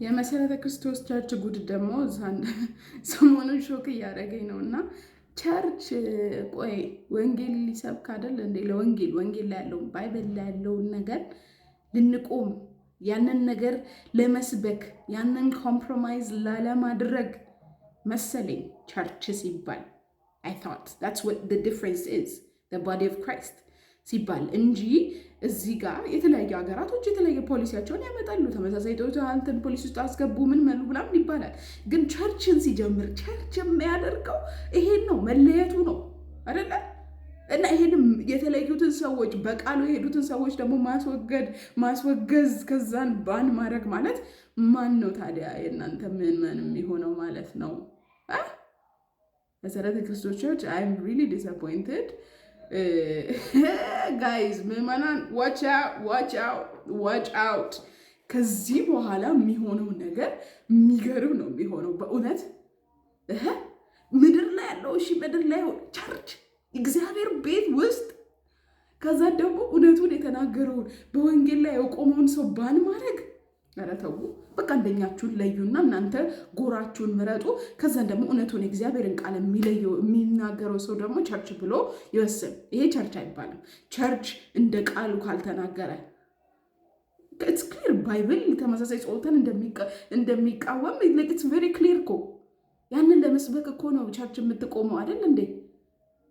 የመሰረተ ክርስቶስ church ጉድ ደግሞ ሰሞኑን shock እያደረገኝ ነው። እና church ቆይ ወንጌል ሊሰብክ አይደል እንዴ? ለወንጌል ወንጌል ላይ ያለውን፣ Bible ላይ ያለውን ነገር ልንቆም፣ ያንን ነገር ለመስበክ፣ ያንን compromise ላለማድረግ መሰለኝ church ሲባል። I thought that's what the difference is, the body of Christ ሲባል እንጂ እዚህ ጋር የተለያዩ ሀገራቶች የተለያየ ፖሊሲያቸውን ያመጣሉ። ተመሳሳይ ጾታ እንትን ፖሊሲ ውስጥ አስገቡ፣ ምን መሉ ምናምን ይባላል። ግን church ን ሲጀምር church የሚያደርገው ይሄን ነው፣ መለየቱ ነው አይደለ? እና ይሄንም የተለዩትን ሰዎች፣ በቃሉ የሄዱትን ሰዎች ደግሞ ማስወገድ፣ ማስወገዝ፣ ከዛን ban ማድረግ ማለት ማን ነው ታዲያ የእናንተ ምዕመን የሚሆነው ማለት ነው? መሰረተ ክርስቶስ church, I'm really disappointed, guys. ምዕመናን, watch out, watch out, watch out። ከዚህ በኋላ የሚሆነው ነገር የሚገርም ነው የሚሆነው በእውነት። ምድር ላይ ያለው፣ እሺ፣ ምድር ላይ church እግዚአብሔር ቤት ውስጥ ከዛ ደግሞ እውነቱን የተናገረውን፣ በወንጌል ላይ የቆመውን ሰው ban ማድረግ፣ ኧረ ተው። በቃ አንደኛችሁን ለዩና እናንተ ጎራችሁን ምረጡ። ከዛን ደግሞ እውነቱን የእግዚአብሔርን ቃል የሚለየው፣ የሚናገረው ሰው ደግሞ church ብሎ ይወስን። ይሄ church አይባልም። Church እንደ ቃሉ ካልተናገረ፣ it's clear፣ Bible ተመሳሳይ ጾታን እንደሚቃወም it's very clear እኮ። ያንን ለመስበክ እኮ ነው church የምትቆመው፣ አይደል እንዴ?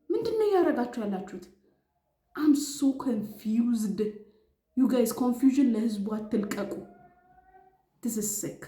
ምንድን ነው እያደረጋችሁ ያላችሁት? I'm so confused, you guys. Confusion ለህዝቡ አትልቀቁ። This is sick.